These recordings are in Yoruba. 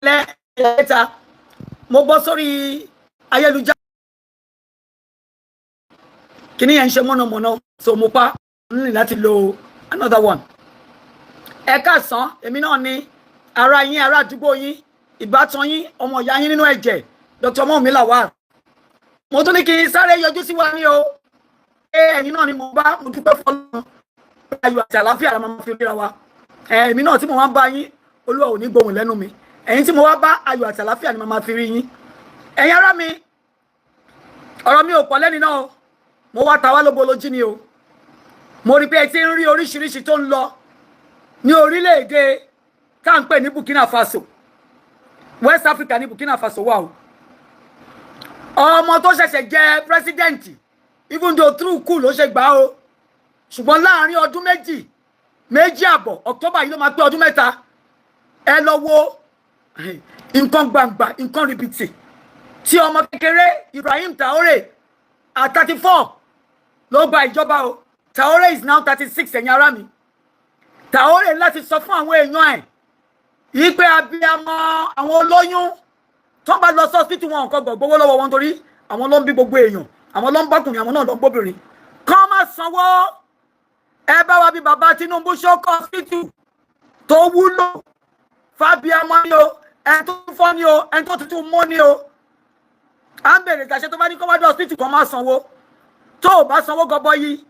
Lẹ́ẹ̀ta mo bọ́ sórí ayélujára, kíní yẹn ń ṣe mọ̀nàmọ́ná, so mo pa ní láti lo another one. Ẹ káàsán, èmi náà ni ará yín, ará àdúgbò yín, ìbátan yín, ọmọ ìyá yín nínú ẹ̀jẹ̀, Dr. Mọ́mí Lawal. Mo tún ní kí n sáré yọjú sí wa ní o. Ẹ ẹ̀yin náà ni mo bá. Mo dúpẹ́ fọlọ́run, ayọ̀ àti àlàáfíà la máa fi ríra wa. Èmi náà tí mo máa ń bá yín, Olúwa ò ní gbóhùn lẹ́nu mi. Ẹ̀yin tí mo wá bá, ayọ̀ àti àlàáfíà ni mo máa fi rí yín. Ẹ̀yin ará mi, ọ̀rọ̀ mi ò pọ̀ lẹ́ni náà o. Mo wá ta wá lóbolójí ni o. Mo rí pé ẹ ti ń rí oríṣiríṣi tó ń lọ ní orílẹ̀-èdè tá à ń pè ní Burkina Faso. West Africa ní Burkina Faso wà o. Ọmọ tó ṣẹ̀ṣẹ̀ jẹ president, even though through coup ló ṣe gbà o, ṣùgbọ́n láàrin ọdún 2, 2.5, October yìí ló máa pé ọdún 3. Ẹ lọ wo nǹkan gbangba, nǹkan rìbìtì tí ọmọ kékeré Ibrahim Traore at 34 ló gba ìjọba o. Traore is now 36. Ẹ̀yin ará mi, Traore láti sọ fún àwọn èèyàn ẹ̀ yìí pé abiyamọ, àwọn olóyún tó bá lọ sí hospital, wọn nǹkan gbọ̀gbówó lọ́wọ́ wọn, torí àwọn ló ń bí gbogbo èèyàn, àwọn ló ń bọ́kùnrin, àwọn náà ló ń bóbìnrin, kọ́ má sanwó. Ẹ bá wa bí bàbá Tinubu ṣókọ hospital tó wúlò fábíàmọ ni o, ẹni tó fọ́ ni o, ẹni tó tuntun mọ́ ni o. À ń bèrè ìtàṣẹ tó bá ní kó wá dé hospital kan má sanwó. Tó o bá sanwó gọbọ yìí,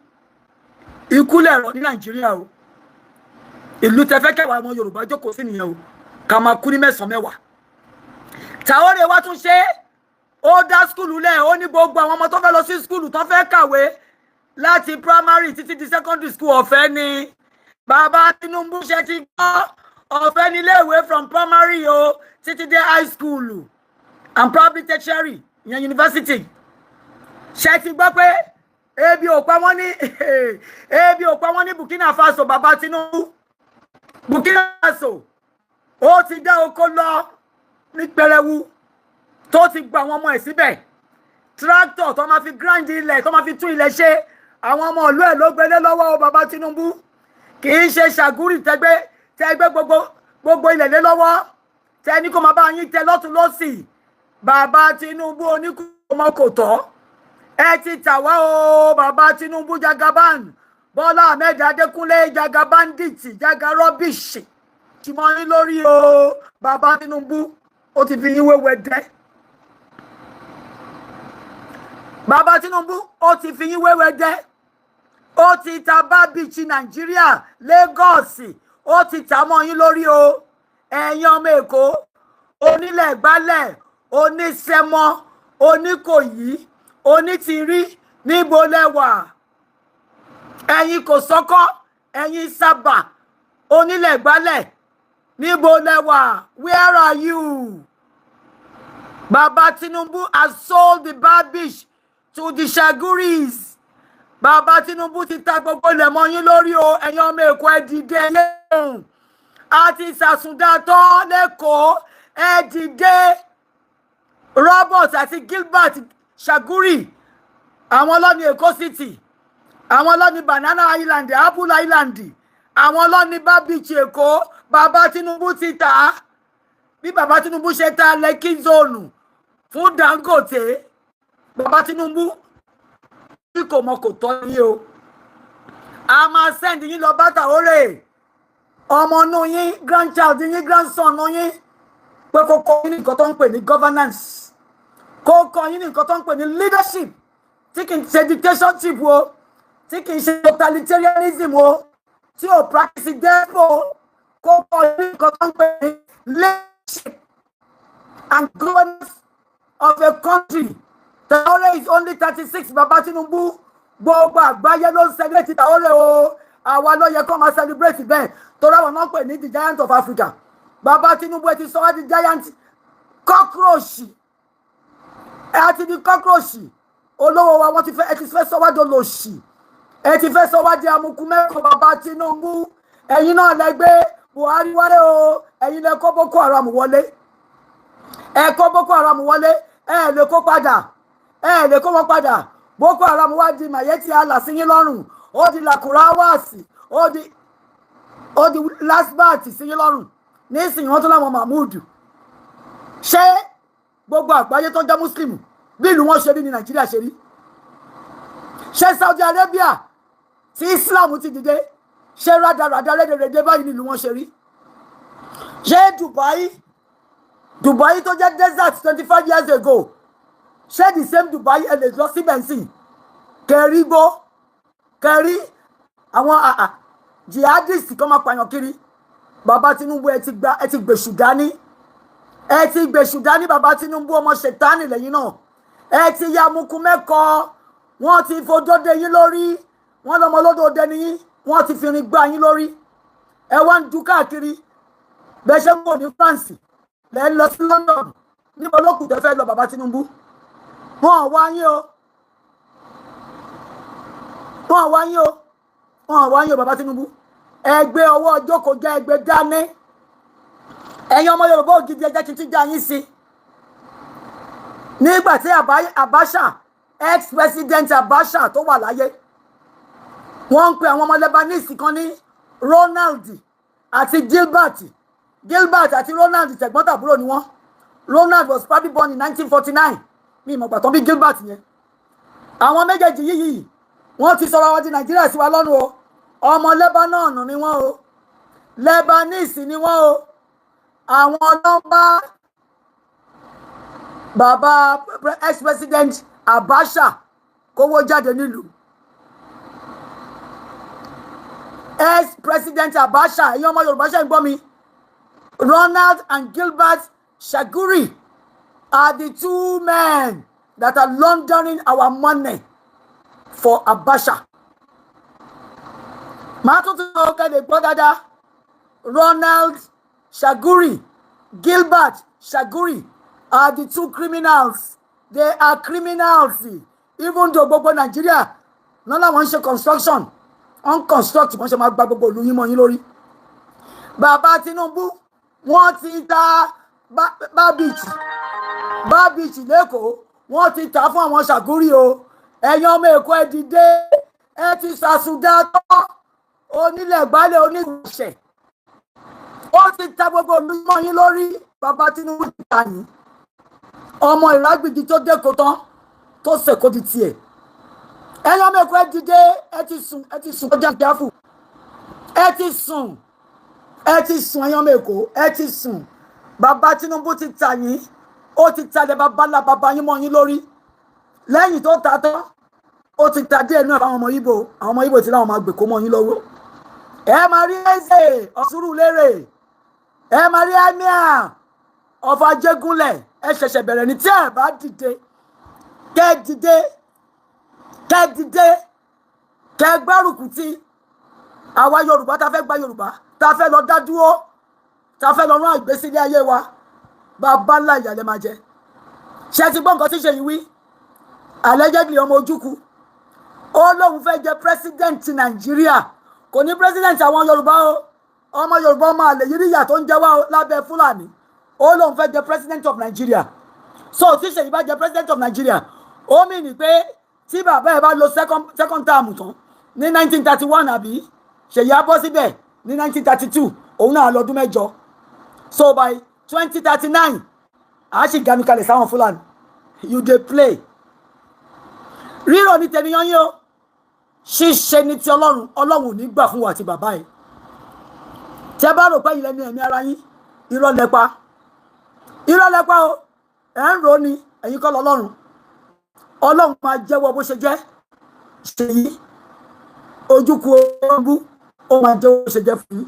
ikú lẹ̀rọ ní Nàìjíríà o. Ìlú tẹfẹ́ kẹwàá ọmọ Yorùbá jókòó sí nìyẹn o, ká máa kú ní mẹ́sàn-án mẹ́wàá. Traoré wá tún ṣe, ó dá school lẹ̀. Ó ní gbogbo àwọn ọmọ tó fẹ́ lọ sí school, tó fẹ́ kàwé láti primary títí di secondary school, ọ̀fẹ́ ni. Bàbá Tinubu, ṣe ti gbọ́? Ọ̀fẹ́ ní iléèwé from primary o títí dé high school and probably tertiary, ìyẹn university. Ṣe ti gbọ́ pé ebi ò pa wọ́n ní Burkina Faso? Bàbá Tinubu, Burkina Faso ó ti dá oko lọ ní pẹrẹwu, tó ti gba àwọn ọmọ ẹ̀ síbẹ̀. Tractor tó máa fi grind ilẹ̀, tó máa fi tún ilẹ̀ ṣe, àwọn ọmọ ìlú ẹ̀ ló gbélé lọ́wọ́ o. Bàbá Tinubu, kì í ṣe Chagoury tẹgbẹ́ tẹgbẹ́ gbogbo gbogbo ilẹ̀ lé lọ́wọ́, tẹ ní kó máa bá yín tẹ lọ́tún lọ́sì. Bàbá Tinubu, oníkùmọ kò tọ́, ẹ ti tà wá o. Bàbá Tinubu, Jagaban Bọ́lá Ahmed Adékúnlé, Jagabandit, Jaga rubbish tí mo ní lórí o. Bàbá Tinubu, ó ti fi yín wéwẹ dẹ́. Bàbá Tinubu, ó ti fi yín wéwẹ dẹ́. Ó ti ta Bar Beach Nàìjíríà, Lagos, ó ti tà mọ́ yín lórí o. Ẹ̀yin ọmọ Èkó, onílẹ̀ gbálẹ̀, onísẹ́mọ́, oníkòyí, onítìrí, níbo lẹ́wà? Ẹ̀yin kò sọ́kọ́, ẹ̀yin sábà, onílẹ̀ gbálẹ̀, níbo lẹ́wà? Where are you? Baba Tinubu has sold the Bar Beach to the Chagouries. Bàbá Tinubu ti ta gbogbo ilẹ̀ mọ́ yín lórí o. Ẹ̀yin ọmọ Èkó, ẹ dìde lẹ́hùn àti ìsàsùndàtọ́ lẹ́kọ̀ọ́, ẹ dìde. Robert àti Gilbert Chagoury, àwọn ọlọ́ni Èkó City, àwọn ọlọ́ni Banana Island, Apple Island, àwọn ọlọ́ni Bar Beach Èkó. Bàbá Tinubu ti tà á. Bí bàbá Tinubu ṣe ta Lekki Zone fún Dangote, bàbá Tinubu tí kò mọ kò tọ́ yín o. A máa send yín lọ bá Traoré, ọmọ inú yín, grandchild yín, grandson yín, pé kó kọ́ yín ní nǹkan tó ń pè ní governance, kó kọ́ yín ní nǹkan tó ń pè ní leadership, tí kì í ṣe dictatorship o, tí kì í ṣe totalitarianism o, tí ò practice despo. Kó kọ́ yín ní nǹkan tó ń pè ní leadership and governance of a country. Traore is only 36. Baba Tinubu, gbogbo àgbáyé ló ń celebrate Traore o. Àwa ló yẹ kó máa celebrate bẹ́ẹ̀, torí àwọn náà pè ní the giant of Africa. Baba Tinubu, ẹ ti sọ wá di giant cockroach. Ẹ ti di cockroach. Olówó wa, wọ́n ti fẹ́, ẹ ti fẹ́ sọ wá dolòṣì, ẹ ti fẹ́ sọ wá di amukú mẹ́kọ̀ọ́. Baba Tinubu, ẹ̀yin náà lẹ gbé Buhari wọlé o. Ẹ̀yin lẹ kó Boko Haram wọlé. Ẹ kó Boko Haram wọlé, ẹ lè kó padà, ẹ lè kó wọn padà. Boko Haram wá di Miyetti Allah sí yín lọ́rùn, ó di Lakurawas, ó di Lasbat sí yín lọ́rùn. Nísìnyí, wọ́n tún láwọn Mahmood. Ṣé gbogbo àgbáyé tó ń jẹ́ Muslim, bí ìlú wọn ṣe rí ní Nàìjíríà ṣe rí? Ṣé Saudi Arabia tí Islam ti dìde, ṣé rádaràdà rédèrèdè báyìí ní ìlú wọn ṣe rí? Ṣé Dubai, Dubai tó jẹ́ desert 25 years ago, ṣé the same Dubai ẹ lè lọ síbẹ̀ sí kẹrí gbó, kẹrí àwọn jihadist kan máa pààyàn kiri? Bàbá Tinubu, ẹ ti gba, ẹ ti gbèsù dání, ẹ ti gbèsù dání. Bàbá Tinubu, ọmọ ṣètánì lẹ́yìn náà. Ẹ ti ya mukun mẹ́kọ̀ọ́. Wọ́n ti fojúde yín lórí. Wọ́n lọ́mọ lódòdó ni yín. Wọ́n ti fi irin gbá yín lórí. Ẹ wá ń du káàkiri. Bẹ́ẹ̀ ṣe ń wò ní France, lẹ́ ń lọ sí London. Níbo ló kù tẹ́ fẹ́ lọ, bàbá Tinubu? Wọn ò wá yín o, wọn ò wá yín o, wọn ò wá yín o. Bàbá Tinubu, ẹgbẹ́ ọwọ́ jókòó jẹ́ ẹgbẹ́ dání. Ẹ̀yin ọmọ Yorùbá ògidì, ẹ jẹ́ kí n tún já yín sí. Nígbà tí Abacha, ex-president Abacha tó wà láyé, wọ́n ń pe àwọn ọmọ Lebanese kan ní Ronald àti Gilbert. Gilbert àti Ronald, tẹ̀gbọ́n-tàbúrò ni wọ́n. Ronald was probably born in 1949. Mi ìmọ̀ gbàtàn bí Gilbert yẹn. Àwọn méjèèjì yìí, wọ́n ti sọ̀rọ̀ wọn di Nàìjíríà sí wa lọ́nu o. Ọmọ Lebanon ni wọ́n o, Lebanese ni wọ́n o. Àwọn ọlọ́mbà bàbá ex-president Abacha kówó jáde nílùú. Ex-president Abacha, ẹ̀yin ọmọ Yorùbá, ṣe ń gbọ́ mi? Ronald and Gilbert Chagoury are the two men that are laundering our money for Abacha. Màá tún tún sọ kẹ́lẹ̀ gbọ́ dáadáa. Ronald Chagoury, Gilbert Chagoury are the two criminals. They are criminals. Even though gbogbo Nàìjíríà náà làwọn ń ṣe construction, on construct, wọ́n ṣe máa gba gbogbo ìlú yín mọ́ yín lórí. Bàbá Tinubu, wọ́n ti ta Bar Beach, Bar Beach l'Ékòó, wọ́n ti tà fún àwọn Chagoury o. Ẹ̀yin ọmọ Èkó, ẹ dìde. Ẹ ti ṣàṣùdà tọ́ onílẹ̀ gbálẹ̀ oníṣẹ̀. Ó ti ta gbogbo ìlú mọ́ yín lórí. Bàbá Tinubu ti ta yín. Ọmọ ìrágbìjì tó dẹ́kọ̀ tán tó sẹ̀kọ́ di tiẹ̀. Ẹ̀yin ọmọ Èkó, ẹ dìde. Ẹ ti sùn, ẹ ti sùn kọjá kíáfù. Ẹ ti sùn, ẹ ti sùn. Ẹ̀yin ọmọ Èkó, ẹ ti sùn. Bàbá Tinubu ti ta yín. Ó ti talẹ̀ bàbá ńlá bàbá yín mọ́ yín lórí. Lẹ́yìn tó ta tán, ó ti ta díẹ̀ náà fáwọn ọmọ Ìgbò. Àwọn ọmọ Ìgbò tí láwọn máa gbèkó mọ́ yín lọ́wọ́. Ẹ máa rí Eze Ọ̀ṣúrù-Lérè, ẹ máa rí Emir of Ajégúnlẹ̀. Ẹ ṣẹ̀ṣẹ̀ bẹ̀rẹ̀ ní. Tí ẹ bá dìde, kẹ́ dìde, kẹ́ dìde, kẹ́ gbárùkù tí àwa Yorùbá tá fẹ́ gba Yorùbá, tá fẹ́ lọ dá dúró, tá fẹ́ lọ rán ìgbésílẹ̀ ayé wa, bàbá ńlá ìyàlẹ̀ máa jẹ. Ṣé ti gbọ́ nǹkan tí ṣe yìí wí? Allegedly, ọmọ Ojukwu, ó lóun fẹ́ jẹ president Nàìjíríà. Kò ní president àwọn Yorùbá o. Ọmọ Yorùbá, ọmọ àlè yìí, rí ìyà tó ń jẹ wá lábẹ́ Fúlàní. Ó lóun fẹ́ jẹ president of Nigeria. So tí Ṣèyí bá jẹ president of Nigeria, ó mì ní pé tí bàbá ẹ̀ bá lo second term tán ní 1931, àbí Ṣèyí á bọ́ síbẹ̀ ní 1932, òun náà lọ́dún 8. So by 2039, a sì ganu kalẹ̀ sáwọn Fúlàní. You dey play. Rírọ̀ ní tẹniyàn yín o, ṣíṣe ní ti Ọlọ́run. Ọlọ́run ò ní gbà fún wa àti bàbá ẹ̀. Tẹ́ bá rò pé ilẹ̀ ní ẹ̀mí ara yín, irọ́ lẹ́pa, irọ́ lẹ́pa o. Ẹ̀ ń rò ó ni, ẹ̀yin kọ́ lọ́lọ́run. Ọlọ́run máa jẹ́wọ́ bó ṣe jẹ́. Ṣèyí Ojúkú ogún, ó máa jẹ́wọ́ bó ṣe jẹ́ fún yín.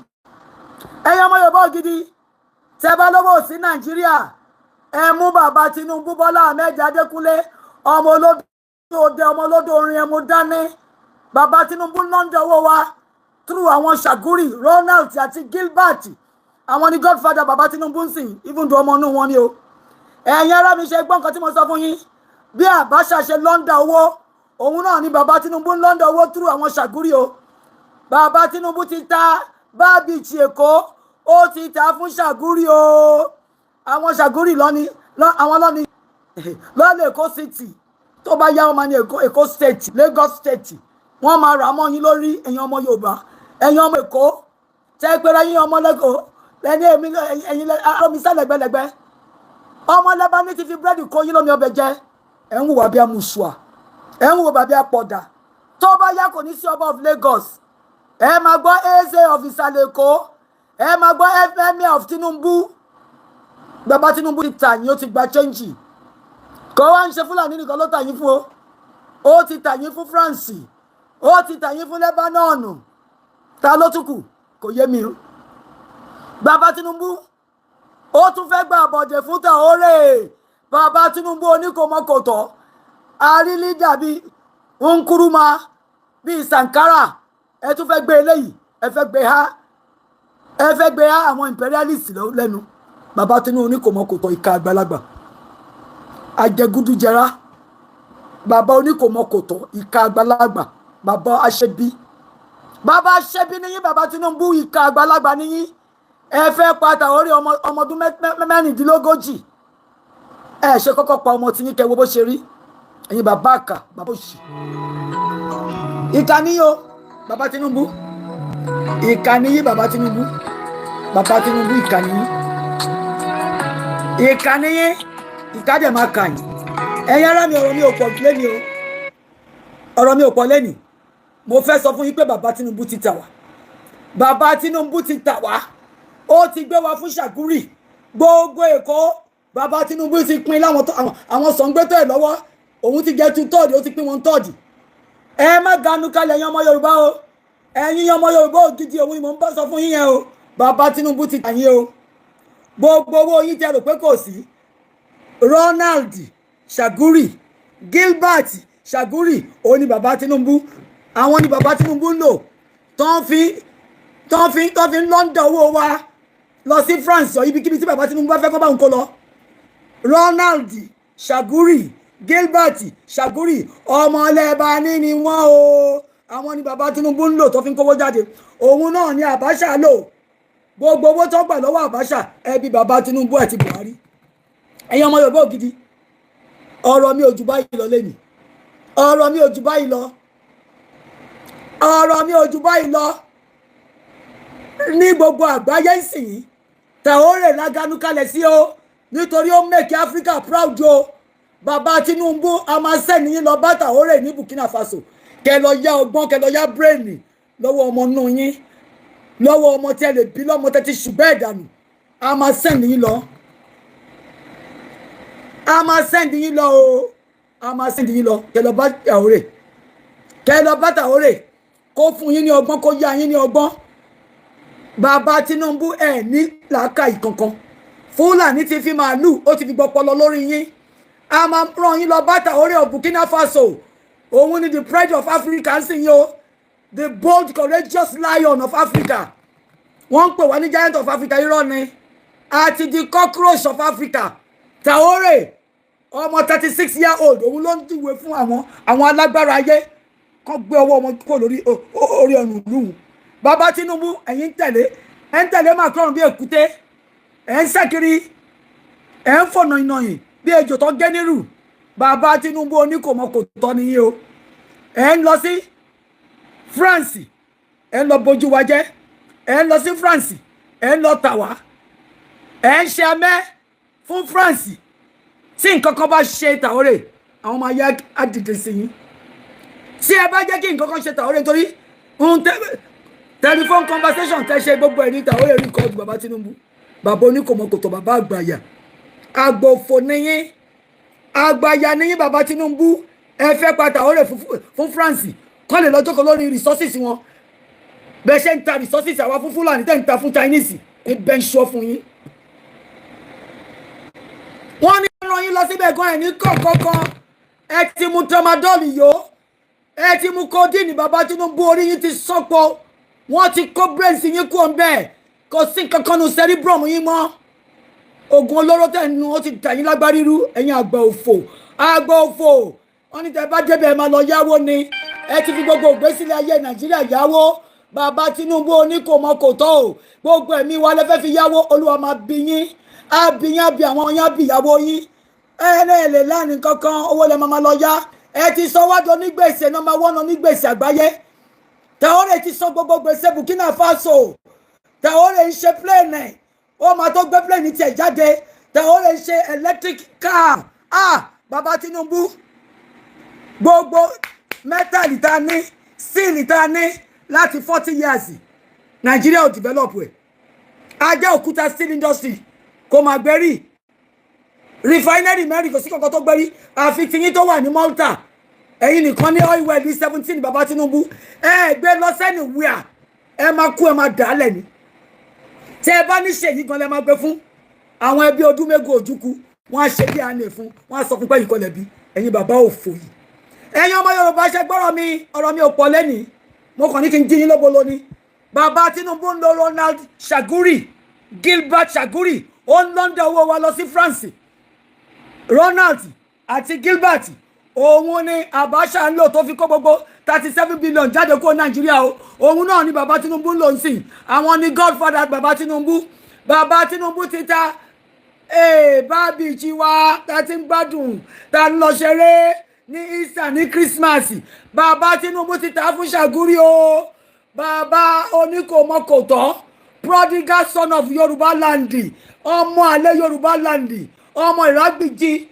Ẹ̀yin ọmọ Yorùbá gidi, tẹ́ bá lọ́wọ́ sí Nàìjíríà, ẹ mú bàbá Tinubu, Bọ́lá Ahmed Adékúnlé, ọmọ olódò òde, ọmọ olódò orin, ẹ mú dání. Bàbá Tinubu launder owó wa through àwọn Chagoury, Ronald àti Gilbert. Àwọn ni godfather bàbá Tinubu ń sìn, even though ọmọ inú wọn ni o. Ẹ̀yin ará mi, ṣe gbọ́ nǹkan tí mo sọ fún yín? Bí Abacha ṣe launder owó, òun náà ni bàbá Tinubu ń launder owó through àwọn Chagoury o. Bàbá Tinubu ti ta Bar Beach Èkó, ó ti ta fún Chagoury o. Àwọn Chagoury lọ́ni, àwọn lọ́ni lọ́lẹ̀ Èkó City. Tó bá yá, wọn máa ní Èkó State, Lagos State, wọ́n máa rà mọ́ yín lórí. Ẹ̀yin ọmọ Yorùbá, ẹ̀yin ọmọ Èkó, tẹ́ pẹ́rẹ́ yín ọmọ lẹ́kọ̀ọ́ lẹ́ni èmi, ẹ̀yin arómisá lẹ́gbẹ̀lẹ́gbẹ́. Ọmọ Lẹ́bánì ti fi búrẹ́dì kó yín lómi ọbẹ̀ jẹ. Ẹ̀ ń hùwà bí amùsùà, ẹ̀ ń hùwà bí apọ̀dà. Tó bá yá, kò ní sí ọba of Lagos. Ẹ máa gbọ́ Eze of Ìsàlẹ̀ Èkó, ẹ máa gbọ́ Emir of Tinubu. Bàbá Tinubu ti tà yín, ó ti gba change. Kò wá ń ṣe Fúlàní nìkan ló tà yín fún o. Ó ti tà yín fún France, ó ti tà yín fún Lebanon. Ta ló tún kù? Kò yé mi o. Bàbá Tinubu, ó tún fẹ́ gba àbọ̀dẹ̀ fún Traoré. Bàbá Tinubu oníkòmọ́kòtọ́ àrílídà bíi Nkrumah, bíi Sankara. Ẹ tún fẹ́ gbé eléyìí, ẹ fẹ́ gbé ha, ẹ fẹ́ gbé ha àwọn imperialist lẹ́nu. Bàbá Tinubu oníkòmọ́kòtọ́, ìka àgbàlagbà ajẹgúdújẹrá, bàbá oníkòmọ́kòtọ́, ìka àgbàlagbà, bàbá aṣẹbí, bàbá aṣẹbí níyìn. Bàbá Tinubu, ìka àgbàlagbà níyìn. Ẹ fẹ́ pa Traoré, ọmọ ọdún 36. Ẹ ṣe kọ́kọ́ pa ọmọ tí yín kẹ́ wo bó ṣe rí. Ẹ̀yin bàbá àkà, bàbá òṣì, ìkà níyìn o. Bàbá Tinubu, ìkà níyìn. Bàbá Tinubu, bàbá Tinubu, ìkà níyìn, ìkà níyìn, ìkà dẹ̀ máa kà yín. Ẹ̀yin ará mi, ọ̀rọ̀ mi ò pọ̀ lẹ́ni o, ọ̀rọ̀ mi ò pọ̀ lẹ́ni. Mo fẹ́ sọ fún yín pé bàbá Tinubu ti tà wá. Bàbá Tinubu ti tà wá, ó ti gbé wa fún Ṣàgúrì. Gbogbo Èkó, bàbá Tinubu ti pín láwọn tó àwọn sọ̀ǹgbẹ́tọ̀ ẹ̀ lọ́wọ́. Òun ti jẹ́ two third, ó ti pín one third. Ẹ má ganu kalẹ̀, ẹ̀yin ọmọ Yorùbá o. Ẹ̀yin ọmọ Yorùbá ògidì, òun ni mò ń bá sọ fún yín yẹn o. Bàbá Tinubu ti tà yín o. Gbogbo owó yín tẹ́ rò pé kò sí, Ronald Chagoury, Gilbert Chagoury, òun ni bàbá Tinubu, àwọn ni bàbá Tinubu ń lò tán fi ń launder owó wa lọ sí France ọ ibikíbi tí bàbá Tinubu bá fẹ́ kọ́ bá òun kó lọ. Ronald Chagoury, Gilbert Chagoury, ọmọ Lẹ́bàání ni wọ́n o. Àwọn ni bàbá Tinubu ń lò tó fi ń kówó jáde. Òun náà ni Abacha lò. Gbogbo owó tó gbà lọ́wọ́ Abacha, ẹbí bàbá Tinubu àti Buhari. Ẹ̀yin ọmọ Yorùbá ògidì, ọ̀rọ̀ mi ò jù báyìí lọ lẹ́nìí. Ọ̀rọ̀ mi ò jù báyìí lọ. Ọ̀rọ̀ mi ò jù báyìí lọ. Ní gbogbo àgbáyé ń sìn yín, Traoré láganu kalẹ̀ sí o, nítorí ó make Africa proud o. Bàbá Tinubu, a máa send yín lọ bá Traoré ní Burkina Faso, kẹ lọ yá ọgbọ́n, kẹ lọ yá brain lọ́wọ́ ọmọ nù yín, lọ́wọ́ ọmọ tí ẹ lè bí lọ́mọ tẹ́ ti ṣùgbọ́n ẹ̀ dànù. A máa send yín lọ, a máa send yín lọ o, a máa send yín lọ. Kẹ lọ bá Traoré, kẹ lọ bá Traoré, kó fún yín ní ọgbọ́n, kó yá yín ní ọgbọ́n. Bàbá Tinubu, ẹ ní làákàyè kankan. Fúlàní ti fi màálù, ó ti fi gbọpọlọ lórí yín. A máa rán yín lọ bá Traoré of Burkina Faso. Òun ni the pride of Africa ń sìn yín o, the bold, courageous lion of Africa. Wọ́n ń pè wá ní giant of Africa, irọ́ ni, àti the cockroach of Africa. Traoré, ọmọ 36 year old, òun ló ń dìwé fún àwọn alágbára ayé kán gbé ọwọ́ wọn kúrò lórí orí ọrùn ìlú. Bàbá Tinubu, ẹ̀yin ń tẹ̀lé, ẹ̀ ń tẹ̀lé Macron bí èkúté, ẹ̀ ń sẹ́kiri, ẹ̀ ń fọ̀nà ìnàyìn bí ejò tó gé nírù. Bàbá Tinubu oníkòmọkò tọ́ nìyí o. Ẹ̀ ń lọ sí France, ẹ̀ ń lọ bójú wa jẹ́. Ẹ̀ ń lọ sí France, ẹ̀ ń lọ tà wá, ẹ̀ ń ṣe amẹ́ fún France. Tí nǹkan kan bá ṣe Traoré, àwọn ọmọ ayé á dìde sí yín. Tí ẹ bá jẹ́ kí nǹkan kan ṣe Traoré, nítorí ohun telephone conversation tẹ́ ṣe, gbogbo ẹ̀ ní Traoré record. Bàbá Tinubu, bàbá oníkòmọkòtò, bàbá àgbàyà, àgbòfò níyín, àgbàyà níyín. Bàbá Tinubu, ẹ fẹ́ pa Traoré fún France kọ́ lè lọ jókòó lórí resources wọn. Bẹ́ẹ̀ ṣe ń ta resources àwa fún Fúlàní, tẹ́ ń ta fún Chinese ní bẹ́ẹ̀ ń ṣọ́ fún yín. Wọ́n ní ràn yín lọ síbẹ̀ gan, ẹ̀ ní kọ̀ọ̀kan. Ẹ ti mu tramadol yó, ẹ ti mu codeine. Bàbá Tinubu, orí yín ti sọ́pọ̀, wọ́n ti kó brains yín kúrò ń bẹ́ẹ̀. Kò sí nǹkan kan nu cerebrum yín mọ́. Oògùn olóró tẹ̀ nu, ó ti dà yín lágbárí rú. Ẹ̀yin àgbà òfò, àgbà òfò, wọ́n ní tẹ́ bá débẹ̀, ẹ máa lọ yáwó ni. Ẹ ti fi gbogbo ìgbésílẹ̀ ayé Nàìjíríà yáwó. Bàbá Tinubu oníkòmọkòtò o, gbogbo ẹ̀mí wa lẹ fẹ́ fi yáwó. Olúwa máa bí yín, á bí yín, á bí àwọn yín, á bí ìyàwó yín. Ẹ lè lè lánìí kankan, owó lẹ máa lọ yá. Ẹ ti sọ wájú onígbèsè number one, onígbèsè àgbáyé. Traoré ti sọ gbogbo gbèsè Burkina Faso. Traoré ń ṣe plane, ó máa tó gbé plane tiẹ̀ jáde. Tẹ ó lè ṣe electric car. Ah, bàbá Tinubu, gbogbo metal tá a ní, steel tá a ní láti 40 years, Nàìjíríà ò develop ẹ̀. Abẹ́òkúta steel industry kò mà gbẹ́rì. Refinery mẹ́rin, kò sí kankan tó gbẹ́rí, àfi tiyín tó wà ní Malta. Ẹ̀yin nìkan ní oil well ní 17. Bàbá Tinubu, ẹ gbé lọ sẹ́ni wíà, ẹ máa kú, ẹ máa dà á lẹ̀ ni. Tẹ ẹ bá ní ṣèyí gan lẹ máa gbé fún àwọn ẹbí Odúmẹ́gùn Ojukwu, wọn á ṣe bí àná fún wọn, á sọ fún pé yìí kọ́ lẹ́bi ẹ̀yin bàbá òfò yìí. Ẹ̀yin ọmọ Yorùbá, ṣe gbọ́rọ̀ mi? Ọ̀rọ̀ mi ò pọ̀ lẹ́nìí, mo kàn ní kí n jí yín lóbo lónìí. Bàbá Tinubu ń lo Ronald Chagoury, Gilbert Chagoury, ó ń launder owó wa lọ sí France. Ronald àti Gilbert, òun ni Abacha ń lò tó fi kó gbogbo 37 billion jáde kó Nàìjíríà o. Òun náà ni bàbá Tinubu ń lò ń sìn. Àwọn ni godfather bàbá Tinubu. Bàbá Tinubu ti ta bábí jí wa tá ti ń gbádùn, tá ń lọ ṣeré ní Easter, ní Christmas. Bàbá Tinubu ti ta fún Chagoury o. Bàbá oníkòmọkòtọ́, prodigal son of Yorùbá land, ọmọ àlè Yorùbá land, ọmọ ìrágbìjì,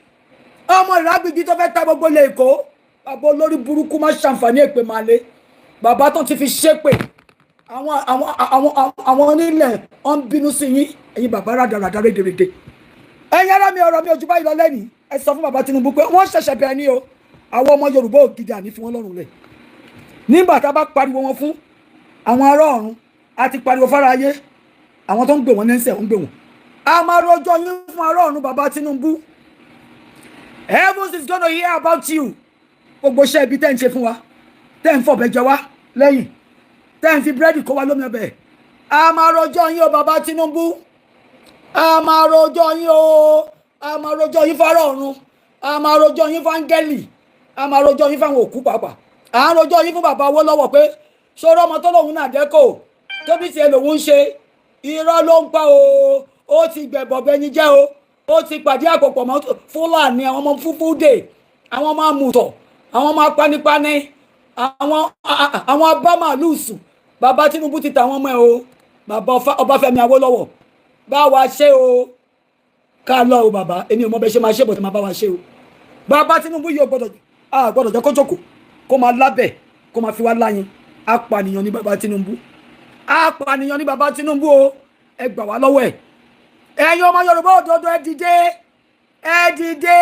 ọmọ ìrágbìjì tó fẹ́ ta gbogbo ilé Èkó. Bàbá olórí burúkú, má ṣàǹfààní èpè máa lé. Bàbá tó ti fi ṣépè, àwọn onílẹ̀ ọ̀ ń bínú sí yín, ẹ̀yin bàbá rádaràdà rédèrèdè. Ẹ̀yin ará mi, ọ̀rọ̀ mi ò jù báyìí lọ lẹ́nìí. Ẹ sọ fún bàbá Tinubu pé wọ́n ṣẹ̀ṣẹ̀ bẹ̀rẹ̀ ní o. Àwọn ọmọ Yorùbá ògidì àní fi wọ́n lọ́rùn lẹ̀. Nígbà tá a bá pariwo wọn fún àwọn ará ọ̀run, a ti pariwo fára ayé, àwọn tó ń gbè wọ́n lẹ́sẹ̀ ń gbè wọ́n. A máa rojọ́ yín fún ará ọ̀run. Bàbá Tinubu, heavens is gonna hear about you. Gbogbo iṣẹ́ ibi tẹ́ ń ṣe fún wa, tẹ́ ń fọ̀bẹ jẹ wá lẹ́yìn, tẹ́ ń fi búrẹ́dì kó wa lómi ọbẹ̀, a máa rojọ́ yín o. Bàbá Tinubu, a máa rojọ́ yín o. A máa rojọ́ yín fárá ọ̀run, a máa rojọ́ yín fáńgẹ́lì, a máa rojọ́ yín fáwọn òkú pàápàá. À ń rojọ́ yín fún bàbá Awólọ́wọ̀ pé ṣòro ọmọ tó lòun náà dẹ́kọ̀ tóbi tiẹ̀ lòun ń ṣe, irọ́ ló ń pa o. Ó ti gbẹ̀bọ̀ bẹni jẹ́ o. Ó ti pàdé àpòpọ̀ mọ́ Fúlàní, àwọn ọmọ fúfúdè, àwọn ọmọ amùtọ̀, àwọn ọmọ apanipani, àwọn abámàlúù sùn. Bàbá Tinubu ti tà wọ́n mọ́ ẹ o. Bàbá Ọbáfẹ́mi Awólọ́wọ̀, bá wa ṣe o, ká lọ o. Bàbá, èmi ò mọ bẹ ṣe máa ṣe bọ̀ tí máa bá wa ṣe o. Bàbá Tinubu yóò gbọ́dọ̀, a gbọ́dọ̀ jẹ́ kó jókòó, kó máa lábẹ̀, kó máa fi wá láyìn. Apànìyàn ní bàbá Tinubu, apànìyàn ní bàbá Tinubu o. Ẹ gbà wá lọ́wọ́ ẹ̀. Ẹ̀yin ọmọ Yorùbá òdodo, ẹ dìde, ẹ dìde.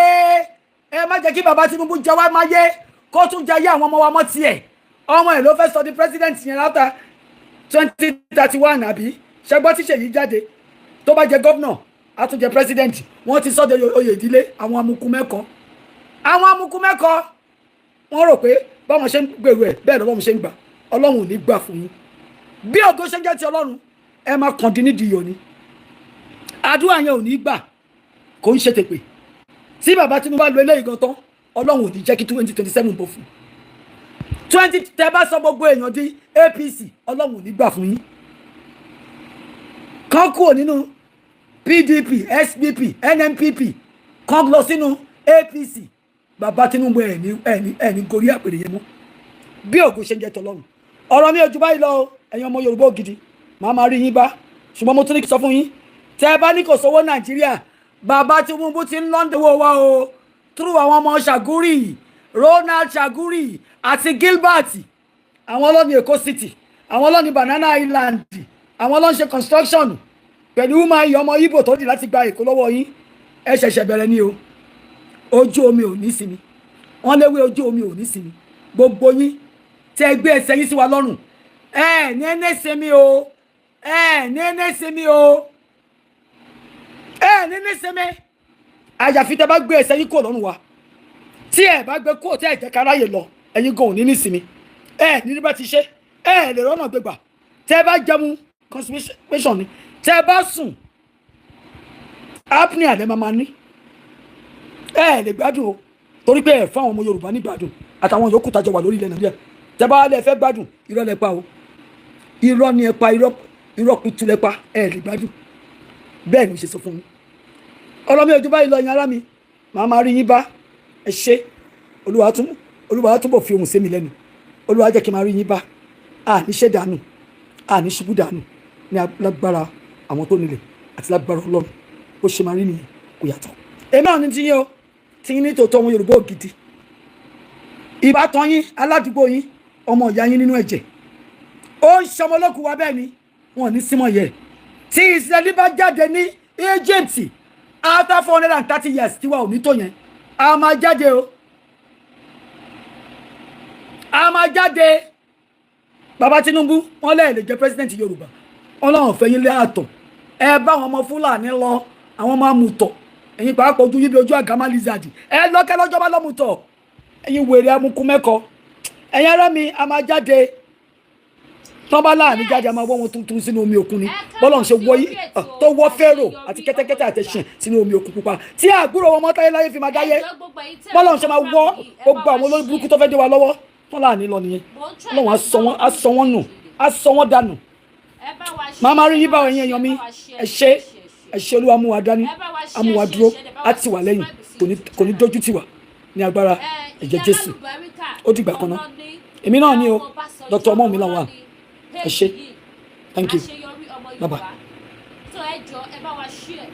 Ẹ má jẹ́ kí bàbá Tinubu jẹ wá máyé, kó tún jẹ ayé àwọn ọmọ wa mọ́ tiẹ̀. Ọmọ ẹ̀ ló fẹ́ sọ di president yẹn láta 2031, àbí ṣẹgbọ́n tí Ṣèyí jáde tó bá jẹ governor, á tún jẹ president. Wọ́n ti sọ́dọ̀ oyè ìdílé. Àwọn amukun mẹ́kọ̀ọ́, àwọn amukun mẹ́kọ̀ọ́, wọ́n rò pé báwọn ṣe ń gbèrú ẹ̀ bẹ́ẹ̀ lọ́wọ́ ṣe ń gbà. Ọlọ́run ò ní gbà fún yín. Bí ògo ṣe ń jẹ́ ti Ọlọ́run, ẹ máa kàn dín nídìí yọ̀ ni. Àdúrà yẹn ò ní gbà, kò ń ṣe tèpè. Tí bàbá Tinubu bá lo eléyìí gan tán, Ọlọ́run ò ní jẹ́ kí 2027 bọ̀ fún twenty. Tẹ bá sọ gbogbo èèyàn di APC, Ọlọ́run ò ní gbà fún yín. Kán kúrò nínú PDP, SDP, NNPP, kán lọ sínú APC. Bàbá Tinubu, ẹ̀ ní gorí àpèrè yẹn mọ́. Bí ògo ṣe ń jẹ́ tọlọ́run, ọ̀rọ̀ mi ò ju báyìí lọ o. Ẹ̀yin ọmọ Yorùbá ògidì, màá máa rí yín bá. Ṣùgbọ́n mo tún ní sọ fún yín, tẹ́ ẹ bá ní kò sówó Nàìjíríà, bàbá Tinubu ti ń launder owó wa o, through àwọn ọmọ Chagoury, Ronald Chagoury àti Gilbert. Àwọn ọlọ́ni Èkó City, àwọn ọlọ́ni Banana Island, àwọn ọlọ́ni ṣe construction pẹ̀lú woman yìí, ọmọ Ìgbò tó dì láti gba Èkó lọ́wọ́ yín. Ẹ ṣẹ̀ṣẹ̀ bẹ̀rẹ̀ ni o. Ojú omi ò ní sinmi, wọ́n léwé ojú omi ò ní sinmi. Gbogbo yín tẹ́ gbé ẹsẹ̀ yín sí wa lọ́rùn, ẹ ní ẹni sinmi o, ẹ ní ẹni sinmi o, ẹ ní ní sinmi, àyàfi tẹ́ bá gbé ẹsẹ̀ yín kúrò lọ́rùn wa. Tí ẹ bá gbé kúrò, tí ẹ jẹ́ káráyè lọ, ẹ̀yin gan ò ní ní sinmi. Ẹ ní bá ti ṣe, ẹ lè rọ́nà gbégbà. Tẹ́ bá jẹun, constipation ni. Tẹ́ bá sùn, apnea lẹ́ máa ní. Ẹ lè gbádùn o, torí pé ẹ fún àwọn ọmọ Yorùbá ní gbádùn àtàwọn yòókù tájọ wà lórí ilẹ̀ Nàìjíríà. Tẹ́ bá lẹ fẹ́ gbádùn, irọ́ lẹ pa o. Irọ́ ni ẹ pa, irọ́, irọ́ pitú lẹ pa. Ẹ lè gbádùn, bẹ́ẹ̀ ni mo ṣe sọ fún yín. Ọ̀rọ̀ mi ò ju báyìí lọ. Yín ará mi, màá máa rí yín bá. Ẹ ṣé. Olúwa túbọ̀ fi ohùn sí mi lẹ́nu. Olúwa jẹ́ kí n máa rí yín bá. Àní ṣe dànù, àní ṣubú dànù ní lágbára àwọn tó nílẹ̀ àti lágbára Ọlọ́run. Bó ṣe máa rí nìyẹn. Kò yàtọ̀. Èmi náà ní ti yín o, tí yín ní tòótọ́, ọmọ Yorùbá ògidì, ìbátan yín, aládùúgbò yín, ọmọ ìyá yín nínú ẹ̀jẹ̀, ó ń ṣọmọ olókùn wa. Bẹ́ẹ̀ ni wọn ò ní símọ̀ yẹ. Tí Israẹli bá jáde ní Egypt after 430 years, tiwa ò ní tó yẹn. A máa jáde o, a máa jáde. Bàbá Tinubu, wọn lẹ́ẹ̀ lè jẹ́ president Yorùbá. Ọlọ́run fẹ́ yín lé àtọ̀. Ẹ bá àwọn ọmọ Fúlàní lọ, àwọn ọmọ amùtọ̀. Ẹ̀yin pàápàá, ojú yín bí ojú àgámá lizard. Ẹ lọ́kẹ́ lọ́jọ́ bá lọ́mùtọ̀. Ẹ̀yin wèrè amukun mẹ́kọ. Ẹ̀yin ará mi, a máa jáde. Tán bá láàánú jáde, a máa wọ́ wọn tuntun sínú omi òkun ni. Bọ́lá ń ṣe wọ́ yí tó wọ́ Fẹ́rò àti kẹ́tẹ́kẹ́tẹ́ àtẹ̀sìn sínú omi òkun pupa tí àgbúrò wọn mọ́táyé láyé fi máa dáyé. Bọ́lá ń ṣe máa wọ́ gbogbo àwọn olórí burúkú tó fẹ́ dé wa lọ́wọ́ tán láàánú lọ nìyẹn. Ọlọ́run á sọ wọ́n, á sọ wọ́n nù, á sọ wọ́n dànù. Màá máa rí yín báwọn. Ẹ̀yin èèyàn mi, ẹ ṣé, ẹ ṣé. Olúwa mú wa dání, á mú wa dúró, á tì wá lẹ́yìn, kò ní dójú tì wá ní agbára ẹ̀jẹ̀ Jésù. Ó dìgbà kan náà. Èmi náà ní o, Dr. Ọmọmi Lawal. Ẹ ṣé, thank you, bye bye. So ẹ jọ, ẹ bá wa share,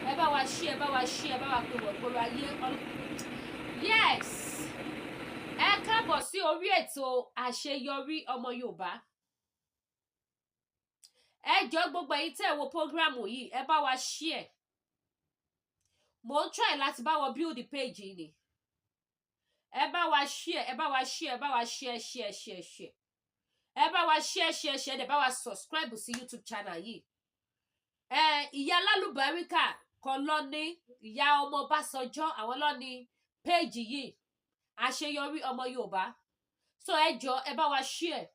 ẹ bá wa share, ẹ bá wa share, ẹ bá wa pè wọ́n gbòòrò ayé. Yes, ẹ káàbọ̀ sí orí ètò Àṣeyọrí Ọmọ Yorùbá. Ẹ jọ, gbogbo ẹ̀yin tẹ́ ẹ wo program yìí, ẹ bá wa share. Mo ń try láti bá wọn build the page yìí ni. Ẹ bá wa share, ẹ bá wa share, ẹ bá wa share, share, share, share. Ẹ bá wa share, share, share. Ẹ bá wa subscribe sí YouTube channel yìí. Ẹ ìyá lálùbáríkà kan lọ ní ìyá ọmọ Ọbásanjọ́, àwọn lọ ní page yìí, Àṣeyọrí Ọmọ Yorùbá. So ẹ jọ, ẹ bá wa share,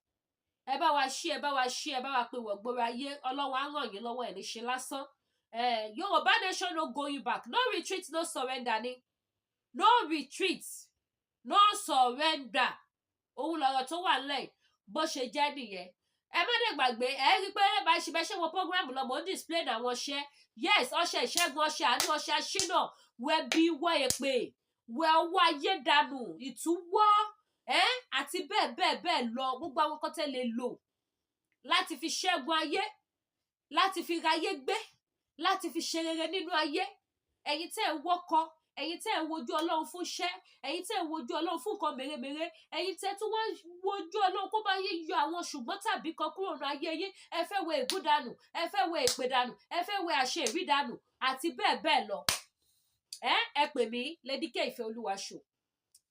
ẹ bá wa share, ẹ bá wa share, ẹ bá wa pè wọ́n gbòòrò ayé. Ọlọ́wọ́ á ràn yín lọ́wọ́, ẹ̀ ní ṣe lásán. Yorùbá nation, no going back, no retreat, no surrender ni. No retreat, no surrender, òun lọ̀rọ̀ tó wà nílẹ̀. Bó ṣe jẹ́ nìyẹn. Ẹ má dẹ̀ gbàgbé, ẹ rí i pé bá ṣe bẹ́ ṣe wo program lọ, mò ń display àwọn ọṣẹ. Yes, ọṣẹ ìṣẹ́gun, ọṣẹ àánú, ọṣẹ aṣínà, wẹ bí wọ èpè, wẹ ọwọ́ ayé dànù, ìtúwọ́ ẹ àti bẹ́ẹ̀ bẹ́ẹ̀ bẹ́ẹ̀ lọ. Gbogbo àwọn kan tẹ́ lè lò láti fi ṣẹ́gun ayé, láti fi ráyé gbé, láti fi ṣe rere nínú ayé. Ẹ̀yin tẹ́ ẹ̀ wọ́kọ, ẹ̀yin tẹ́ ẹ̀ wojú Ọlọ́run fún iṣẹ́, ẹ̀yin tẹ́ ẹ̀ wojú Ọlọ́run fún nǹkan mèremère, ẹ̀yin tẹ́ tún wá wojú Ọlọ́run kó bá yín yọ àwọn ṣùgbọ́n tàbí kan kúrò ní ayé yín, ẹ fẹ́ wẹ ègún dànù, ẹ fẹ́ wẹ èpè dànù, ẹ fẹ́ wẹ àṣẹ ìrí dànù àti bẹ́ẹ̀ bẹ́ẹ̀ lọ. Ẹ pè mí, Lady K Ìfẹ́ Olúwaṣọ,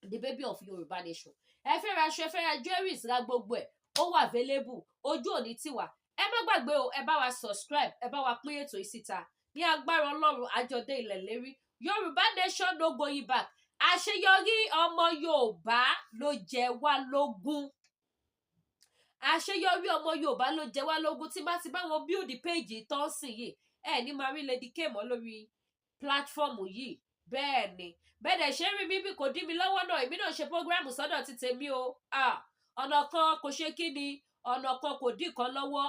the baby of Yorùbá nation. Ẹ fẹ́ ra aṣọ, ẹ fẹ́ ra jewelries, ra gbogbo ẹ̀, ó wà available. Ojú òní tiwa. Ẹ má gbàgbé o, ẹ bá wa subscribe, ẹ bá wa pín ètò yìí síta. Ní agbára Ọlọ́run, àjọdé ilẹ̀ lérí. Yorùbá nation, no going back. Àṣeyọrí ọmọ Yorùbá ló jẹ wá lógún. Àṣeyọrí ọmọ Yorùbá ló jẹ wá lógún. Tí bá ti bá wọn build page tán sí yìí, ẹ ní máa rí Lady K mọ́ lórí platform yìí. Bẹ́ẹ̀ ni, bẹ́ẹ̀ dẹ̀ ṣe ń rí mi bí kò dí mi lọ́wọ́ náà. Èmi náà ṣe program sọ́dọ̀ ti tèmi o. Ọ̀nà kan kò ṣe kí ni, ọ̀nà kan kò dí kan lọ́wọ́.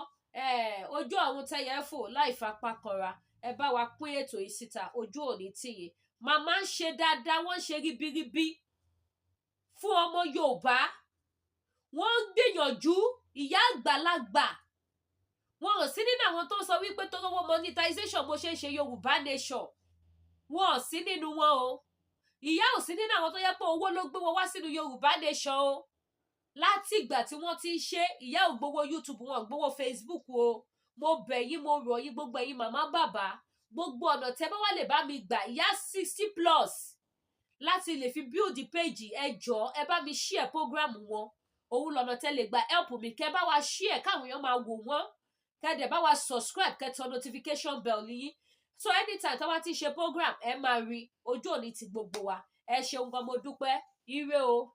Ojú àwọn tẹyẹ fò láì fapá kanra. Ẹ bá wa pín ètò yìí síta. Ojú òní tìyìn. Màmá ń ṣe dáadáa, wọ́n ń ṣe ribiribi fún ọmọ Yorùbá, wọ́n ń gbìyànjú. Ìyá àgbàlagbà, wọn ò sí nínú àwọn tó ń sọ wípé tó rówó monetization bó ṣe ń ṣe Yorùbá nation. Wọn ò sí nínú wọn o. Ìyá ò sí nínú àwọn tó yẹ pé owó ló gbé wọn wá sínú Yorùbá nation o. Láti ìgbà tí wọ́n ti ń ṣe, ìyá ò gbowó YouTube, wọn ò gbowó Facebook o. Mo bẹ̀ yín, mo rọ̀ yín, gbogbo ẹ̀yin màmá, bàbá, gbogbo ọ̀nà tẹ́ bá wà lè bá mi gbà, ìyá 60+ láti lè fi build page, ẹ jọ̀ọ́, ẹ bá mi share program wọn. Òun lọ́nà tẹ́ lè gba help mi. Kẹ́ bá wa share káwọn èèyàn máa wò wọ́n, kẹ́ dẹ̀ bá wa subscribe, kẹ́ tẹ notification bell yín, so anytime tó bá ti ṣe program, ẹ máa rí. Ojú òní ti gbogbo wa. Ẹ ṣeun gan, mo dúpẹ́. Ire o.